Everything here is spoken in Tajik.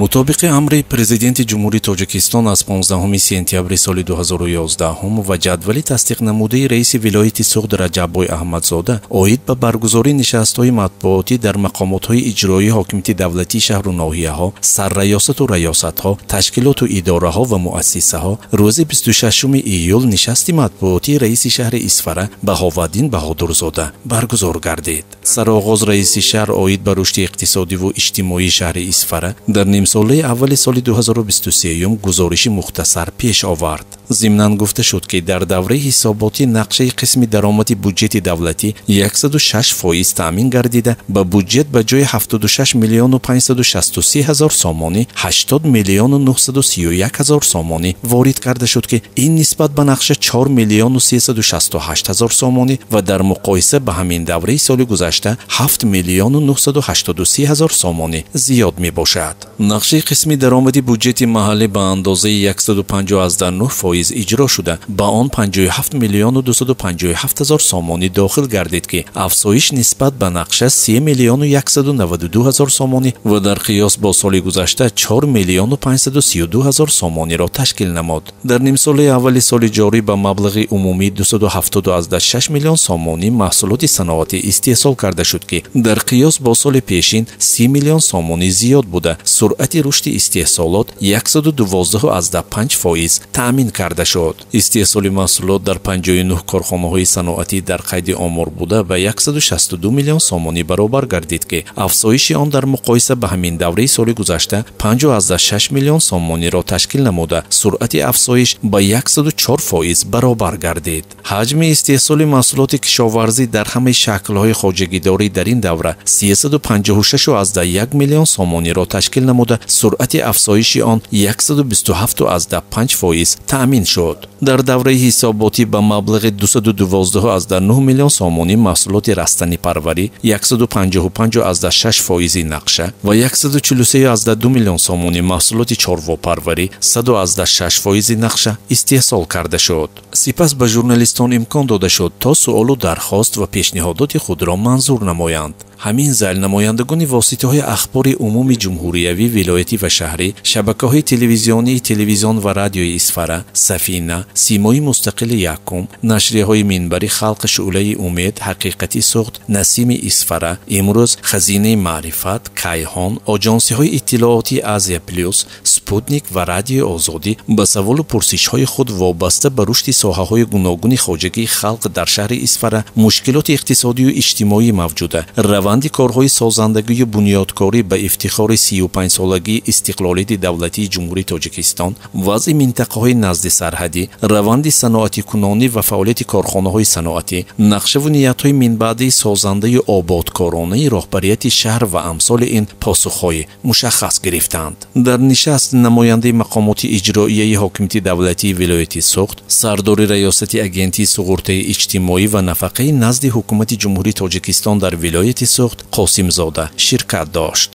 Мутобиқи амри Президенти Ҷумҳурии Тоҷикистон аз 15 сентябри соли 2011 ва ҷадвали тасдиқнамудаи раиси вилояти Суғд Раҷаббой Аҳмадзода оид ба баргузории нишастҳои матбуотӣ дар мақомотҳои иҷроии ҳокимияти давлатии шаҳру ноҳияҳо, сарраёсату раёсатҳо, ташкилоту идораҳо ва муассисаҳо, рӯзи 26 июл нишасти матбуотии раиси шаҳри Исфара Баҳоваддин Баҳодурзода баргузор гардид. Сароғоз раиси шаҳр оид ба рушди иқтисодиву иҷтимоии шаҳри Исфара дар нимсолаи аввали соли 2023 гузориши мухтасар пеш овард. Зимнан гуфта шуд, ки дар давраи ҳисоботӣ нақшаи қисми даромади буҷети давлатӣ 106% таъмин гардида, ба буҷет ба ҷои 76 миллиону 563 ҳазор сомонӣ 80 миллиону 931 ҳазор сомонӣ ворид карда шуд, ки ин нисбат ба нақша 4 миллиону 368 ҳазор сомонӣ ва дар муқоиса ба ҳамин давраи соли гузашта 7 миллиону 983 ҳазор сомонӣ зиёд мебошад. Нақшаи қисми даромади буҷети маҳаллӣ ба андозаи 159% иҷро шуда, ба он 57 миллиону 257 ҳазор сомонӣ дохил гардид, ки афзоиш нисбат ба нақша 3 миллиону 192 ҳазор сомонӣ ва дар қиёс бо соли гузашта 4 миллиону 532 ҳазор сомониро ташкил намуд. Дар нимсолаи аввали соли ҷорӣ ба маблағи умумии 276 миллион сомонӣ маҳсулоти саноатӣ истеҳсол карда шуд, ки дар қиёс бо соли пешин 30 миллион сомонӣ зиёд буда, суръати рушди истеҳсолот 112,5% таъмин карда шуд. Истеҳсоли маҳсулот дар 59 корхонаҳои саноатӣ дар қайди омор буда ба 162 миллион сомонӣ баробар гардид, ки афзоиши он дар муқоиса ба ҳамин давраи соли гузашта 5,6 миллион сомониро ташкил намуда, суръати афзоиш ба 104% баробар гардид. Ҳаҷми истеҳсоли маҳсулоти кишоварзӣ дар ҳамаи шаклҳои хоҷагидорӣ дар ин давра 356,1 миллион сомониро ташкил намуда, суръати афзоиши он 127,5% таъмин шуд. Дар давраи ҳисоботӣ ба маблағи 212,9 миллион сомонӣ маҳсулоти растанипарварӣ 155,6% нақша ва 143,2 миллион сомонӣ маҳсулоти чорвопарварӣ 106% нақша истеҳсол карда шуд. Сипас ба журналистон имкон дода шуд, то суолу дархост ва пешниҳодоти худро манзур намоянд. Ҳамин зал намояндагони воситаҳои ахбори умуми ҷумҳуриявӣ, вилоятӣ ва шаҳрӣ, шабакаҳои телевизионии телевизион ва радиои Исфара, Сафина, Симои мустақили якум, нашрияҳои Минбари халқ, Шӯълаи умед, Ҳақиқати Суғд, Насими Исфара, Имрӯз, Хазинаи маърифат, Кайҳон, оҷонсиҳои иттилоотии Азия Плюс, Спутник ва Радиои Озодӣ ба саволу пурсишҳои худ вобаста ба рушди соҳаҳои гуногуни хоҷагии халқ дар шаҳри Исфара, мушкилоти иқтисодию иҷтимоӣ мавҷуда, раванди корҳои созандагию бунёдкорӣ ба ифтихори 35-солагии истиқлолияти давлатии Ҷумҳурии Тоҷикистон, вазъи минтақаҳои назди сарҳадӣ, раванди саноатикунонӣ ва фаъолияти корхонаҳои саноатӣ, нақшаву ниятҳои минбаъдии созандаю ободкоронаи роҳбарияти шаҳр ва амсоли ин посухҳои мушаххас гирифтанд. Дар нишаст намояндаи мақомоти иҷроияи ҳокимияти давлатии вилояти Суғд, сардори раёсати агентии суғуртаи иҷтимоӣ ва нафақаи назди ҳукумати Ҷумҳурии Тоҷикистон дар вилояти Суғд Қосимзода ширкат дошт.